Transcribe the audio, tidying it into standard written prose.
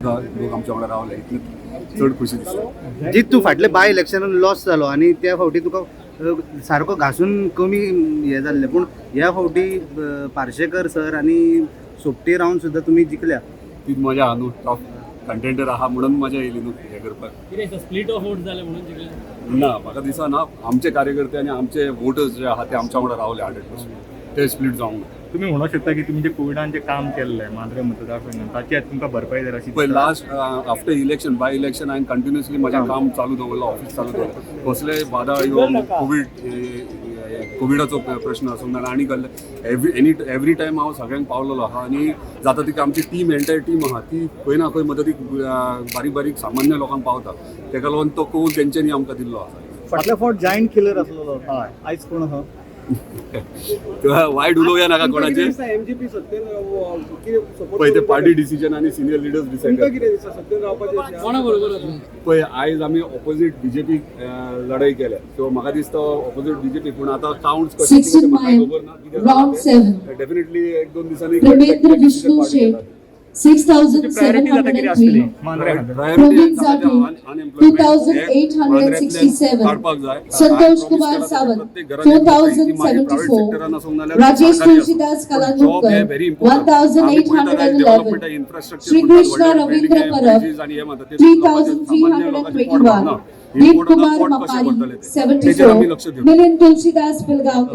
लोक आमच्या वांगडा रावले, इतले चड खुशी दिसता. जीत, तूं फाटले बाय इलेक्शनान लॉस जालो आनी त्या फावटी तुका सारको घासून कमी हें जाल्लें, पूण ह्या फावटी पार्शेकर सर आनी सोपटी रावन सुद्दां तुमी जिखल्या. तीच मजा आहा न्हू, टॉप कंटेंडर आहा म्हणून मजा येयली न्हू हें करपाक. कितें स्प्लीट ऑफ वोट जाले म्हणून जिखले? ना, म्हाका दिसना. आमचे कार्यकर्ते आनी आमचे वोटर्स जे आहा ते आमच्या वांगडा रावले 100%. ते स्प्लीट जावंक ना. तुम्ही म्हणू शकता की तुम्ही जे कोविडान जे काम केल्लें मांद्रे मतदारसंघात, ताची आतां तुमकां भरपाई जाल्या अशी पळय, दिसता? Last after election, by election हांवें कंटिन्युअसली म्हजें काम चालू दवरलां, ऑफीस चालू दवरलें. कसलेय वादळ येवन कोविडाचो प्रश्न आसूं नाल्यार आनी कसले, एवरी टायम हांव सगळ्यांक पावलेलो आहा. आनी जाता तितकी आमची टीम, एंटायर टीम आहा, ती खंय ना खंय मदतीक बारीक बारीक सामान्य लोकांक पावता. तेका लागून तो कौल तेंच्यांनी आमकां दिल्लो आसा. फाटल्या फावट जायंट किलर आसलेलो, आयज कोण आहा? वायट उलोवया नाका कोणाचे. एमजीपी सत्तेन कितें सपोर्ट? पळय, ते पार्टी डिसिजन आनी सिनियर लिडर्स डिसायड तुमकां करता. कितें दिसता, सत्तेन रावपाचें? कोणा बरोबर आसा? पळय, आयज आमी ऑपोजीट बीजेपी लढाई केल्या, सो म्हाका दिसता ऑपोजीट बीजेपी. पूण आतां काउंट्स कशे 16 कितें म्हाका mile, खबर ना कितें round जाता 7. तें. डेफिनेटली एक दोन दिसांनी Premendra Vishnu party Shet, priority जाता कितें आसतली 6,703. मांद्रे खातीर? Praveen Zatu, 2,867. काडपाक जाय. Santosh Kumar Sawant, 4,074. Rajesh Tulsidas Kalangutkar, 1,811. Shri Krishna Ravindra Parab, 3,321. Deep Kumar Mapari, 74. Milind Tulsidas Pilgaonkar.